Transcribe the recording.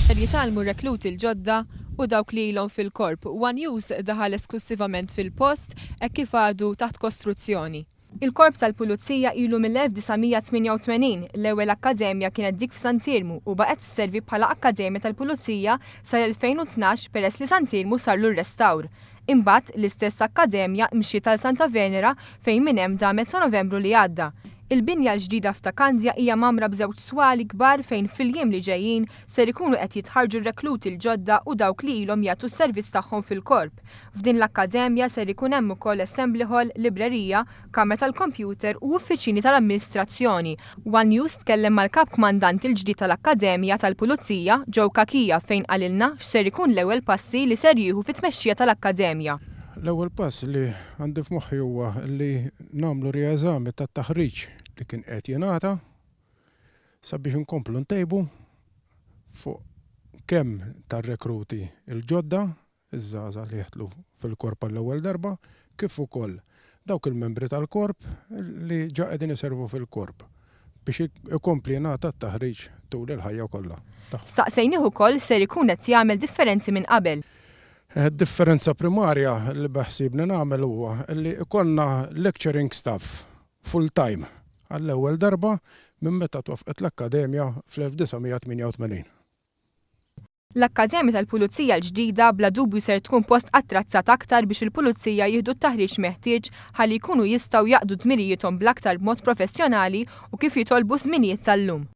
Ser jitgħallmu r-rekluti l-ġodda u dawk li ilhom fil-Korp. One News daħal esklussivament fil-post hekk kif għadu taħt kostruzzjoni. Il-Korp tal-Pulizija ilu mill-1988, l-ewwel akkademja kienet dik f'Sant'Iermu u baqgħet sservi bħala Akkademja tal-Pulizija sal-2012 peress li Sant'Iermu sarlu r-restawr. Imbagħad, l-istess akkademja mxiet għal Santa Venera fejn minn hemm damet sa Novembru li għadda. Il-binja l-ġdida f'Ta' Kandja hija mgħammra b'żewġ swali kbar fejn fil-jiem li ġejjin ser ikunu qed jitħarrġu r-rekluti l-ġodda u dawk li ilhom jagħtu s-servizz tagħhom fil-Korp. F'din l-akkademja ser ikun hemm ukoll assembly hall, librerija, kamra tal-kompjuter u uffiċini tal-amministrazzjoni. One News tkellem mal-Kap Kmandant il-ġdid tal-Akkademja tal-Pulizija, Joe Cachia fejn qalilna x'ser ikun l-ewwel passi li ser jieħu fit-tmexxija tal-Akkademja. L-ewwel pass li għandi f'moħħi huwa li nagħmlu rieżami tat-taħriġ li kien qed jingħata sabiex inkomplu ntejbu fuq kemm tar-rekruti l-ġodda, iż-żgħażagħ li jidħlu fil-korp għall-ewwel darba, kif ukoll dawk il-membri tal-korp li ġa qegħdin iservu fil-korp biex ikompli jingħata t-taħriġ tul il-ħajja kollha tagħhom. Staqsejnih ukoll x'ser ikun qed jagħmel differenti minn qabel. Id-differenza primarja li beħsiebni nagħmel huwa li jkollna lecturing staff full time għall-ewwel darba minn meta twaffqet l-Akkademja fl-1988. L-Akkademja tal-Pulizija l-ġdida bla dubju ser tkun post attrazzat aktar biex il-pulizija jieħdu t-taħriġ meħtieġ ħalli jkunu jistgħu jaqdu dmirijiethom bl-aktar b'mod professjonali u kif jitolbu ż-żminijiet tal-lum.